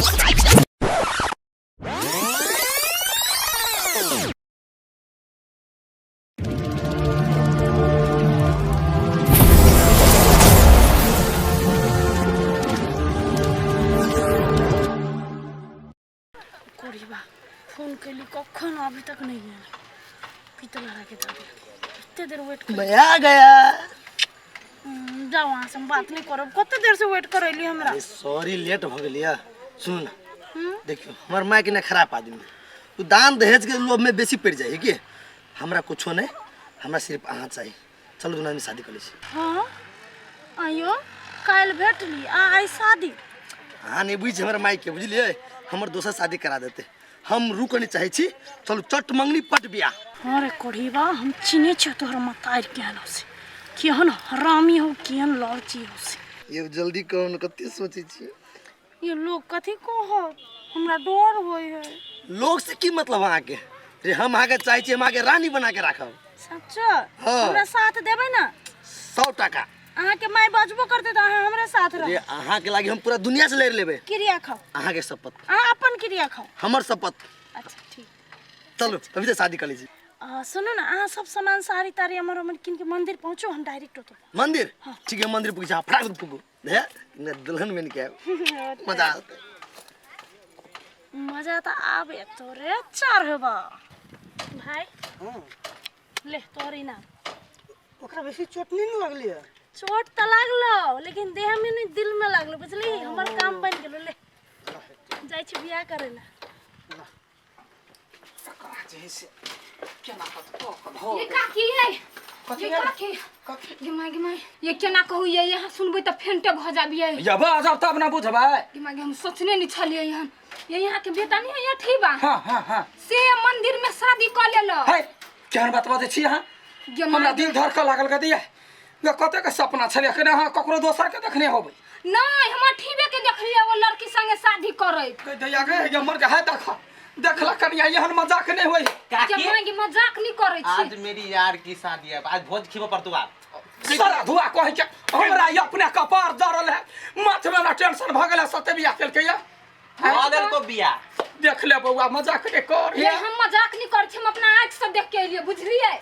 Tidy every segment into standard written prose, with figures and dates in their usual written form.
कोढ़ीबा phone कैली कखन अभी तक नहीं आयल पीतल हरा के दादी कते देर वेट कर मैं आ गया। जाओ वहाँ से हम बात नहीं करब। कते देर से वेट करैली हमरा। अरे सॉरी, लेट भ गेलिया। सुन ना, देखियो हमर माय के ना खराब आदमी, तू दान दहेज के लोभ में बेसी पड़ जाए है कि हमरा कुछो नहीं, हमरा सिर्फ अहाँ चाहिए। चलो दुनू आदमी शादी कर लै छी। हाँ आयो काल्हि भेटली आ आइ शादी। अहाँ नहीं बुझ हमर माय के, बुझलिए? हमर दोसर शादी करा देते, हम रुक नहीं चाहे छी। चलू चट मंगनी पट बियाह। हाँ रे कोढ़ीबा, हम चिन्है छियौ तोहर मतारि केहन हो से, केहन हरामी हो, केहन लालची हो से। ये जल्दी कहू न, कते सोचै छी? ये लोग कथी कहत, हमरा डर होइ है। लोग से की मतलब अहाँके? रे हम अहाँके चाहै छी, हम अहाँके रानी बना के राखब। सच्चा? हाँ। हमरा साथ देबै ना? 100 टाका। अहाँके माय बजबो करतै तऽ अहाँ हमरे साथ रे रहब। अहाँके लागी हम पूरा दुनिया से लड़ लेबै। क्रिया खाओ। अहाँके शपथ। अहाँ अपन क्रिया खाओ। हमर शपथ। अच्छा ठीक। चलू अभी तऽ शादी कर लै छी। सुनू ना, अहाँ सब सामान साड़ी ताड़ी हमर हमर कीन के मंदिर पहुँचू, हम डायरेक्ट ओतऽ। मंदिर? ठीक है, मंदिर पुगी, फटाक से पुगू। हे न दुल्हन बन के आब, मजा आते। मजा तऽ आबे तोरे चार होबा भाई। ले तोहर इनाम। ओकरा बेसी चोट नहीं न लगली है? चोट तऽ लागलो लेकिन देह में नहीं, दिल में लागलो, बुझली? हमर काम बन गेलो। ले जाइ छी बियाह करे ला। ये काकी है, ये काकी, गे माय, गे माय, ये केना कहू, ये यहाँ सुनबै तऽ फेंटे भऽ जाबियै। जब जब तब ना बुझबै। गे माय गे, हम सोचने नहीं छलियै हन। ये यहाँ के बेटा नहीं है अथी बा? हाँ हाँ हाँ। से मंदिर में शादी कऽ लेलक। है केहन बात बजै छी अहाँ? गे माय, हमरा दिल धड़कऽ लागल। गदिया गे कते के सपना छलै कि अहाँ ककरो दोसर के देखने होबै? नहीं, हम अठीबे के देखलियै वो लड़की संगे शादी करैत। कह दैया गे, ये मर है, देख देखला कनिया, एहन मजाक नहीं होई। गे काकी माय गे, मजाक नहीं करै छी। आज मेरी यार की शादी है, आज भोज खिबो पड़तौ आप। सारा धुआ कहे के हमरा ये अपने कपार जरल है, माथ में ना टेंशन भ गेल है, सते बियाह केलकै या कऽ देलको बियाह। देख ले बौआ, मजाक नहीं कर। ये हम मजाक नहीं करै छी, हम अपना आँखि से देख के एलियै, बुझलियै?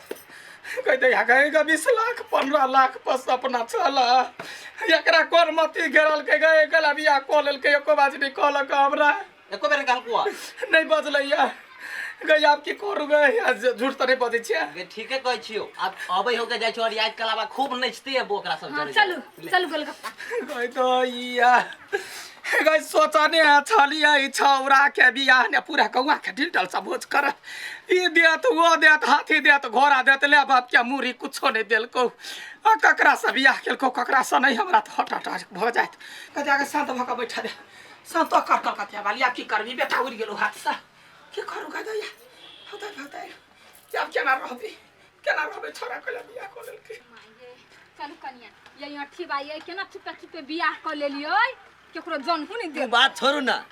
कह दैया गए, 20 लाख 15 लाख पर सपना छल, एकरा कोन मती घेरल के गए गला बियाह कऽ लेलकै, एको बाज नहीं कहलक हमरा। एको बेर कहलको नहीं बजलै या गई। आब की करू गए? झूठ तऽ नहीं बजै छियै? गे ठीके कहै छियौ, आब अबै हो के जाइ छियौ और याद कलावा खूब नचती है ओकरा सब हाँ जरे। चलू चलू गोलगप्पा। गई तो या गई सोचने छलियै ई छौड़ा के बियाह ने पूरा कौआ के डिलडल सब भोज कर, ई देत वो देत, हाथी देत घोड़ा देत, ले बाप के मूड़ी कुछो नहीं देलको। आ ककरा से बियाह केलको ककरा से नहीं, हमरा तऽ हट हट भऽ जायत। कते के शांत भऽ कऽ बैठा दे, शांत कर कलकतिया वाली। आब की करबी, बेटा उड़ि गेलो हाथ से, की करू? कह दैया होतै होतै, आब केना रहबी, केना रहबै? छोड़ा कऽ बियाह कऽ लेलकै। चलू कनिया, ये अथी बा, ये केना चुपे चुपे बियाह कऽ लेलियै, केकरो जानहु नहीं तू दे। बात छोड़ू ना,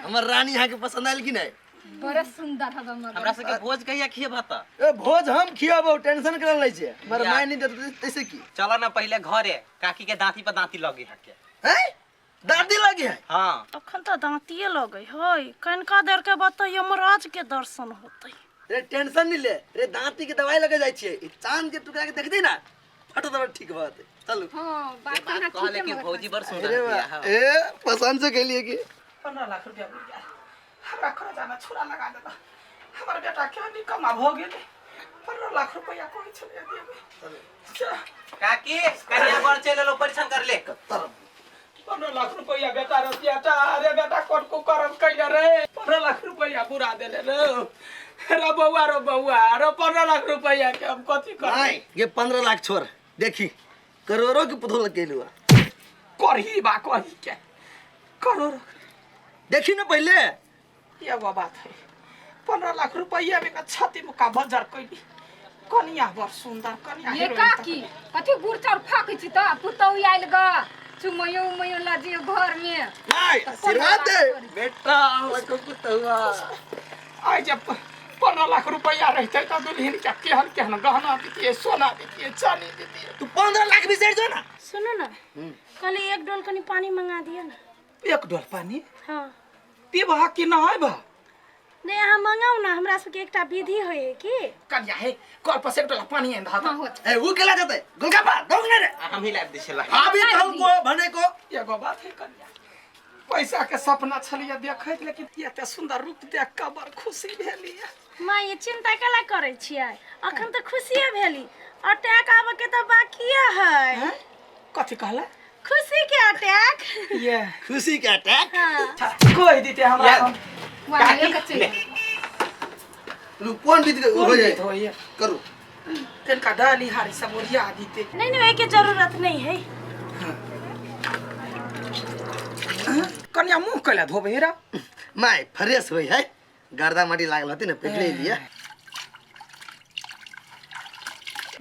हमर रानी अहाँ के पसंद आयल कि नहीं? बड़ा सुंदर हब मगर। हमरा सबके भोज कहिया खिएबह तऽ? ए भोज हम खियाबो, टेंशन करल नहीं छे। हमर या। माय नहीं देत तैसे की। चल ना पहिले घरे, काकी के दांती पर दांती लगे हके। हैं दादी लगी है? हाँ। अखन तऽ दाँतिए लगै है, कनिका देर के बाद तऽ यमराज के दर्शन होतै। रे टेंशन नहीं ले रे, दांती के दवाई लगे जाय छियै, ई चांद के टुकड़ा के देख दी ना फट दवा ठीक भ जेतै। चलू। हाँ बात बात अहाँ कहले ठीके कि मगर भौजी बड़ सुंदर अरे बिया। वाह, हाँ। ए पसंद से केलिए कि 15 लाख रुपया मिल गया, हमरा कर्जा में छुरा लगा देला। हमर बेटा के निकम्मा भऽ गेलै, 15 लाख रुपया कहै छलै देबै। काकी कहिया घर चलि एलौ, परेशान कर ले। 15 लाख रुपया बेटा रे, बेटा अरे बेटा कोन को करम कैले रे, 15 लाख रुपया बुरा देले रे। रे बौआ रे बौआ रे, 15 लाख रुपया के हम कथी करबै? नहीं ये 15 लाख छोड़, देखी करोड़ों के पुतोह लग गेलू। करही बा कही के करोड़ देखी ना पहले। एगो बात है, 15 लाख रुपया में छाती मुका बजर कैली, कनिया बड़ सुंदर कनिया। ये हीरोइन तक। काकी कथी गुड़ चाउर फाकै छी तऽ पुतहु आयल ग, चुमैयो उमैयो लजियो घर में। नहीं आशीर्वाद दे बेटा को पुतोह। आइ जब 15 लाख रुपया रहते तऽ दुल्हन के केहन केहन गहना दितियै, सोना दितियै, चानी दितियै। तू 15 लाख बिसरि जो ना। सुनू ना, कहली एक डोल कनि पानी मंगा दिअ ना। एक डोल पानी? हाँ। पीबह कि नहैबह? नहि, अहाँ मंगाउ ने, हमरा सबके एकटा विधि होइ है की। कनिया हे, कल पर से एक डोला पानी आनि दहत। हाँ, होत। ए, उ केला जेतै? गोलगप्पा दौड़ ने रे। हम ही लाबि दै छियै। अभी कहल को भने को। एगो बात है कनिया, पैसा के सपना छलियै देखैत, लेकिन एते सुंदर रूप देख के बड़ खुशी भेलियै। माँ, ये चिंता केला करै छियै? अखन तऽ खुशिये भेली, अटैक आबऽ के तऽ बाकिए है। हैं? कथी कहला? खुशी के अटैक। ये खुशी के अटैक। हाँ। कोई दीते हमरा या- हम। वाह, एक चलि। लू, कोन विध कोन हो जाए? विध होइए? करू। तनिका डाली हारी सब ओरिया दीते। नहीं नहीं, ओहिके जरूरत नहीं है। कनिया, मुँह कैला धोबे रा? My, fresh होई है, गर्दा माटी लागल होती ने, पेटले लिया।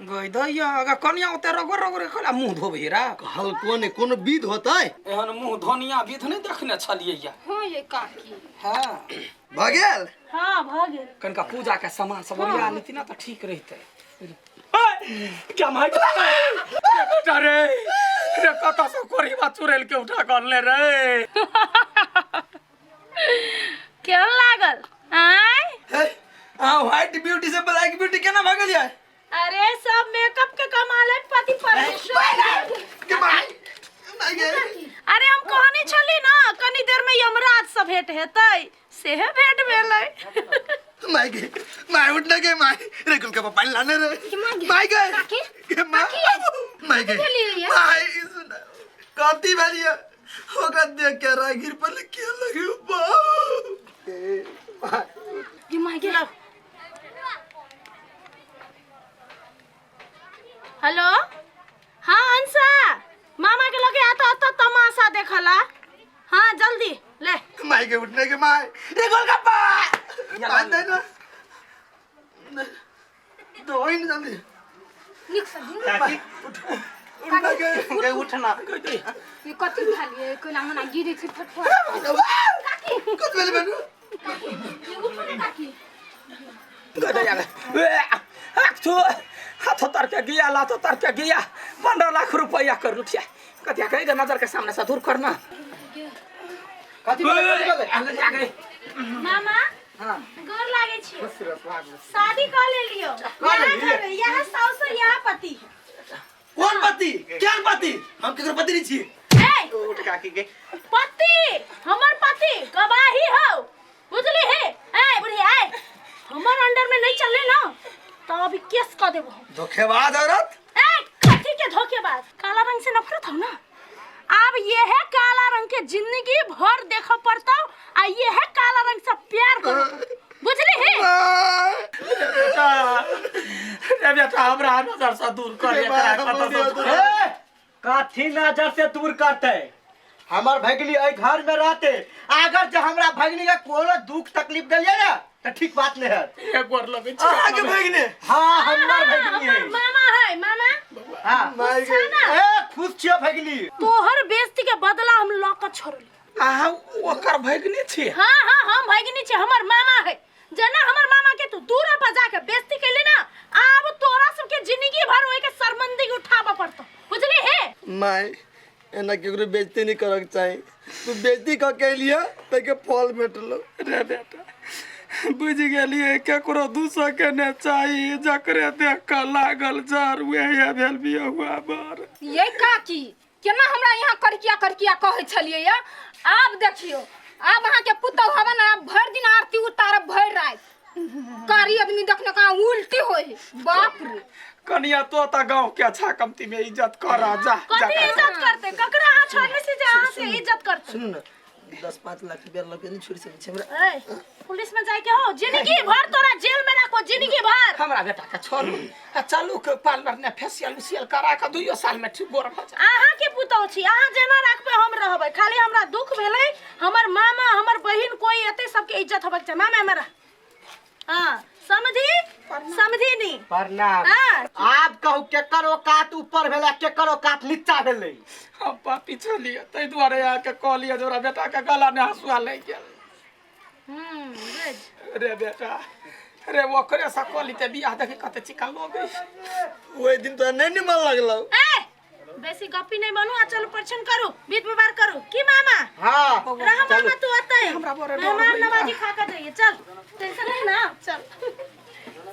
गई दैया, अगर कनिया ओते रगड़ रगड़ कैला मुँह धोबे रा? कहल कोन कोनो विध होतै। एहन मुँह धोनिया विध नहि देखने छलियै या। हाँ ये काकी। हाँ। भऽ गेल? हाँ, भऽ गेल। कनिका पूजा के सामान सब ओरिया लेती ना तऽ ठीक रहितै। क्या माय बेटा रे, रे कतऽ से कोरिबा चुड़ैल के उठा कऽ अनले रे? केहन लागल आय? हे, अहाँ व्हाइट ब्यूटी से ब्लैक ब्यूटी केना भऽ गेलियै? अरे, सब मेकअप के कमाल है पति परमेश्वर। के my, my गे। अरे, हम कहने छली ना कनी देर में यमराज से भेंट हेतै, सेहे भेंट भेलै। My गे my, उठने गे my, रे कुल के पानी लाने रे। My गे। काकी? के my, my गे। भेलियै? My, सुन, कथी भेलियै? ओकरा देख के रागिर पर के लगे बाप ए, my. गे माय गे। हेलो, हाँ अंशा, मामा के लगे आता आता तमाशा देखला। हाँ, जल्दी ले। My गे, उठने के my, रे गोलगप्पा पानी दे ना, दो ही जल्दी। नीक से दियौ। काकी। उठने गे। गे, उठना। ये कथी भेलियै? कोना मना गिरै छै फटफट। कत भेल बेनु? ये उठू ने काकी। हाथों तर के गिया, लाथों तर के गिया, 15 लाख रुपया कर लुटिया कथिया कही दे, नजर के सामने से दूर करना। कथी भेलै? कथी भेलै? मामा, गोर लागे छी। शादी कर लेलियो। यहाँ घर, यहाँ साउस, यहाँ पति। कौन पति? क्या पति? हम केकरो पति नहीं छी। ए! उठ काकी गे। पति, हमर पति गवाही हो, बुझली हे? ए बुढ़ी, आए हमर अंडर में नहीं चलले ना तो अभी केस कर देबो हम। धोखेबाज औरत। ए, कथी के धोखेबाज? काला रंग से नफरत हो ना? अब ये है काला रंग के जिंदगी भर देखो पड़ता आ ये है काला रंग से प्यार करो, बुझली हे? बेटा रे बेटा, हमरा नजर से दूर कर एकरा, कतऽ से दूर। ए, कथी नजर से दूर करते? हमर भगनी एहि घर में रहते। अगर जे हमरा भगनी के कोनो दुख तकलीफ देलियै ना तऽ ठीक बात नहीं है। एक गोर लगै छी। अहाँ के भगिने? हाँ, हमर भगनी है। हमर मामा है, मामा। हाँ। My गे। ए, खुश छियो भगनी? तोहर बेइज्जती के बदला हम लऽ के छोड़ली। अहाँ ओकर भगिनी छी? हाँ हाँ, हम भगिनी छी, हमर मामा है। जना हमर मामा के तू दूर पर जाके बेइज्जती कैली ना, आब तोरा सबके जिंदगी भर ओइ के शर्मिंदगी उठाबऽ पड़तो, बुझली हे? My, एना केकरो बेइज्जती नहीं करक चाही। तू बेइज्जती कऽ के एलियै, ताहिके फल भेटलो। रे बेटा, बुझि गेलियै, केकरो दूसऽ के ने चाही। जकरे देख कऽ लागल जर, उएह भेल बियहुआ बर। ये काकी, केना हमरा यहाँ करकिया करकिया कहै छलियै या? आब देखियौ, आब अहाँके पुतहु हवा ने, आब भरि दिन आरती उतारब, भरि राति। कारी आदमी देखने कहाँ उल्टी होय है, बाप रे। कनिया, तो तऽ गाँव के अच्छा कमती में इज्जत कर, जा जा। कथी इज्जत करते? ककरा अहाँ छोड़ने से जे अहाँ से इज्जत करते? सुनू ने, 10-5 लाख रुपया लऽ के नहीं छोड़ि सकै छी हमरा। ए, पुलिस में जाके हो जिंदगी भर तोरा जेल में राखो, जिंदगी भर। हमरा बेटा के छोड़ू आ चलू के पार्लर ने फेशियल उसियल करा के 2 साल में ठीक गोर भऽ जाए। अहाँ के पुतहु छी, अहाँ जेना राखबै हम रहबै। खाली हमरा दुख भेलै, हमर मामा, हमर बहिन कोई एते, सबके इज्जत होबक चाही। मामा हमरा, हाँ, समझी समझी नी। प्रणाम। हाँ। आब कहू, केकर औकात ऊपर भेलै, केकर औकात नीचा भेलै? हम पापी छलियै, ताहि दुआरे अहाँके कहलियै जे हमरा बेटा के गला ने हँसुआ लागि गेल। बुझ। रे बेटा रे, ओकरे से कहली ते बियाह, देखी कते चिकन लोग। ओहि दिन तो नहीं निमन लगलो। ए, बेसी गप्पी नहीं बनू आ चलू, परिछन करू, विध व्यवहार करू। की मामा? हाँ। रह मामा तू अतै। हमरा हमरा बड़े डर मेहमान होइया। नवाजी खा के जाइए चल चल